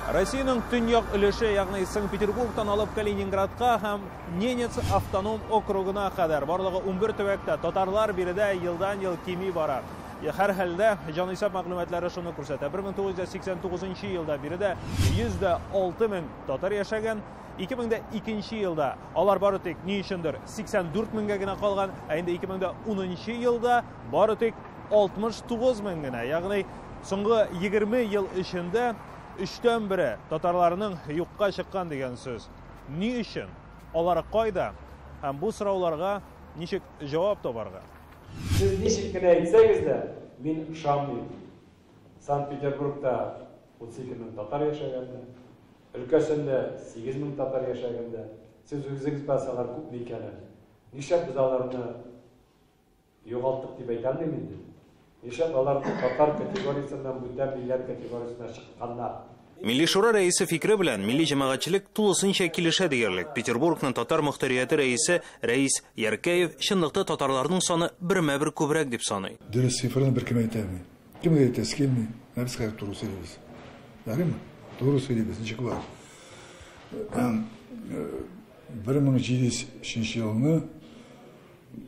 Россиянең төньяк өлеше, ягъни Санкт-Петербургтан алып Калининградка һәм Ненец автоном округына кадәр барлыгы 11 төбәктә татарлар биредә елдан-ел кими бара. Һәрхәлдә җанисәп мәгълүматлары шуны күрсәтә. 1989 елда биредә 106 мең татар яшәгән. 2002 елда алар бары тик ни өчендер 84 меңгә генә калган, ә инде 2010 елда бары тик 69 мең генә. Ягъни соңгы 20 ел эчендә өчтән бере татарларның юкка чыккан дигән сүз. Ни өчен? Алар кайда? Һәм бу сорауларга ничек җавап табарга? Сез ничек кенә әйтсәгез дә, мин ышанмыйм. Санкт-Петербургта 32 мең татар яшәгәндә, өлкәсендә 8 мең татар яшәгәндә, сез үзегез беләсез алар күпме икәнен. Нишләп без аларны югалттык дип әйтә алмыйм инде. Нишләп алар татар категориясеннән бүтән милләт категориясенә чыкканнар? Милли Шура рәисе фикере белән милли җәмәгатьчелек тулысынча килешә диярлек. Петербургның татар мохтарияте рәисе Рәис Яркәев чынлыкта татарларның саны бермә-бер күбрәк дип саный. Дөрес цифраны беркем әйтә алмый. Кемгә әйтәсе килми? Менә без хәзер туры сөйлибез. Ярыймы? Туры сөйлибез, ничек бар. 1703 елны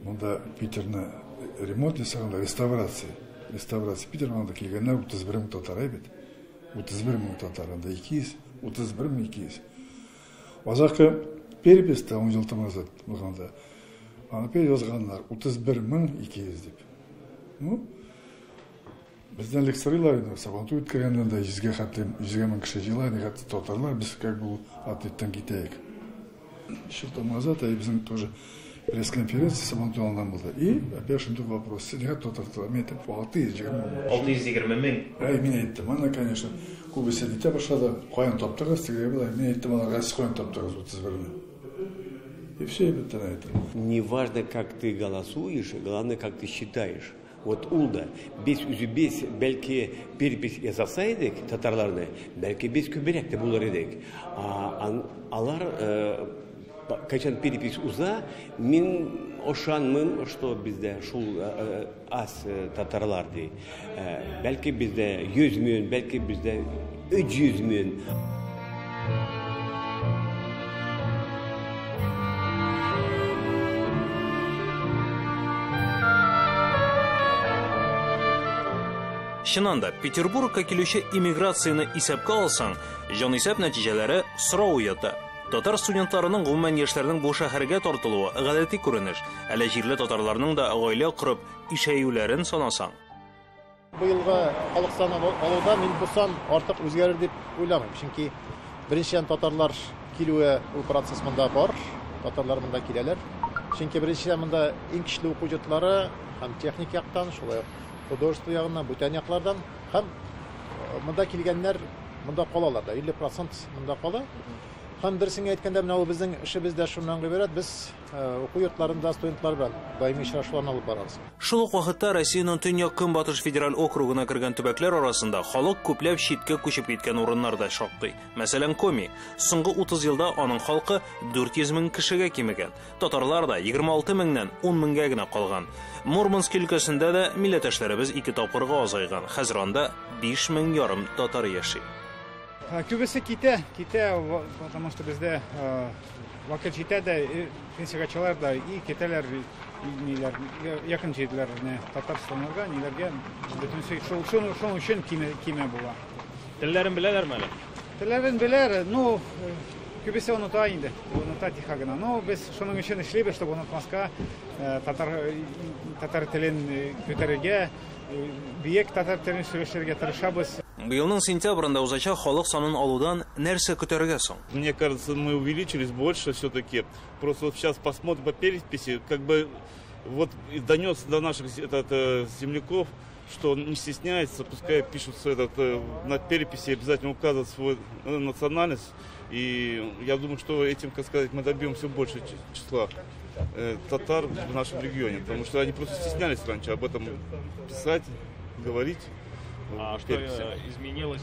монда Питерны ремонт ясаганда, реставрация. Реставрация Питер монда килгәннәр 31 мең татар бит. 31 мең татар, анда 200, 31 мең 200. Азакы переписьта 10 ел назад булганда, аны язганнар 31 мең 200 дип. Ну, бездән элек сорыйлар инде, Сабантуй үткәргәндә дә 100гә хәтле, 100 мең кеше җыела, хәтта татарлар, без как бы ответтан китәек. Өч ел назад, безнең тоже пресс-конференция Сабантуй алдыннан булды. И опять шундый вопрос. Нигә татар? Мин әйттем, 620 мең. 620 мең. Әй, мин әйттем, аны, конечно, күбесе әйтә башлады. Каян таптыгыз, теге болай. Мин әйттем, аларга сез каян таптыгыз 31-не? И все, бетте әйттем. Не важно, как ты голосуешь, главное, как ты считаешь. Вот ул да, без үзебез, бәлки перепись ясаса идек татарларны, бәлки без күбрәк тә булыр идек. Алар кайчан перепись уза, мин ышанмыйм, что бездә шул аз татарлар ди. Бәлки бездә 100 мең, бәлки бездә 300 мең. Чыннан да, Петербургка килүче иммиграцияне исәпкә алсаң, җанисәп нәтиҗәләре сорау уята. Татар студентларының, гомумән яшьләрнең бу шәһәргә тартылуы гадәти күренеш. Әле җирле татарларның да гаилә корып ишәюләрен санасаң. Быелгы халык саны алуда мин бу сан артык үзгәрер дип уйламыйм. Чөнки беренчедән татарлар килүе ул процесс монда бар. Татарлар монда киләләр. Чөнки беренчедән монда иң көчле уку йортлары һәм техник яктан, шулай ук художество ягыннан, бүтән яклардан һәм монда килгәннәр монда калалар да, 50% монда кала. Һәм дөресен әйткәндә, менә ул безнең эшебез дә шуннан гыйбарәт, без уку йортларында студентлар белән даими очрашуларны алып барабыз. Шул ук вакытта Россиянең Төньяк-Көнбатыш федераль округына кергән төбәкләр арасында халык күпләп читкә күчеп киткән урыннар да шактый. Мәсәлән, Коми. Соңгы 30 елда аның халкы 400 мең кешегә кимегән. Татарлар да 26 меңнән 10 меңгә генә калган. Мурманск өлкәсендә дә милләттәшләребез 2 тапкырга азайган. Хәзер анда 5 мең ярым татар яши. Күбесе китә, китә, потому что бездә вакыт җитә дә, пенсиягә чыгалар да, и китәләр, ниләр, якын җирләренә, Татарстаннарга, ниләргә, бөтенесе шул өчен киме була. Телләрен беләләрме әле? Телләрен беләр, ну, күбесе оныта инде, оныта тихо гына. Но без шуның өчен эшлибез, чтобы онытмаска, татар телен күтәрергә, биек татар телен сөйләшергә тырышабыз. Быелның сентябрендә узачак халык санын алудан нәрсә көтәргә соң? Мне кажется, мы увеличились больше все-таки. Просто вот сейчас посмотрим по переписи, как бы вот донес до наших земляков, что не стесняется, пускай пишут на переписи, обязательно указывают свою национальность. И я думаю, что этим, как сказать, мы добьемся больше числа татар в нашем регионе, потому что они просто стеснялись раньше об этом писать, говорить. А что изменилось?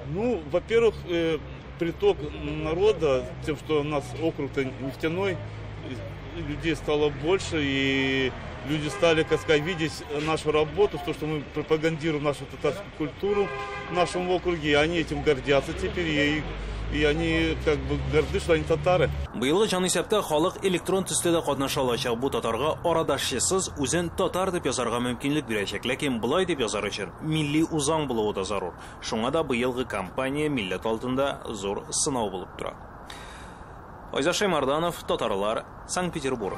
Ну, во-первых, приток народа, тем, что у нас округ-то нефтяной, Людей стало больше, и люди стали, как сказать, видеть нашу работу, то, что мы пропагандируем нашу татарскую культуру в нашем округе, и они этим гордятся теперь, и они как бы горды, что они татары. Быелгы җанисәптә халык электрон төстә дә катнаша алачак. Бу татарга арадашчысыз үзен татар дип язарга мөмкинлек бирәчәк. Ләкин болай дип язар өчен милли үзаң булуы да зарур. Шуңа да быелгы кампания милләт алдында зур сынау булып тора. Айзат Шаймарданов, Татарлар, Санкт-Петербург.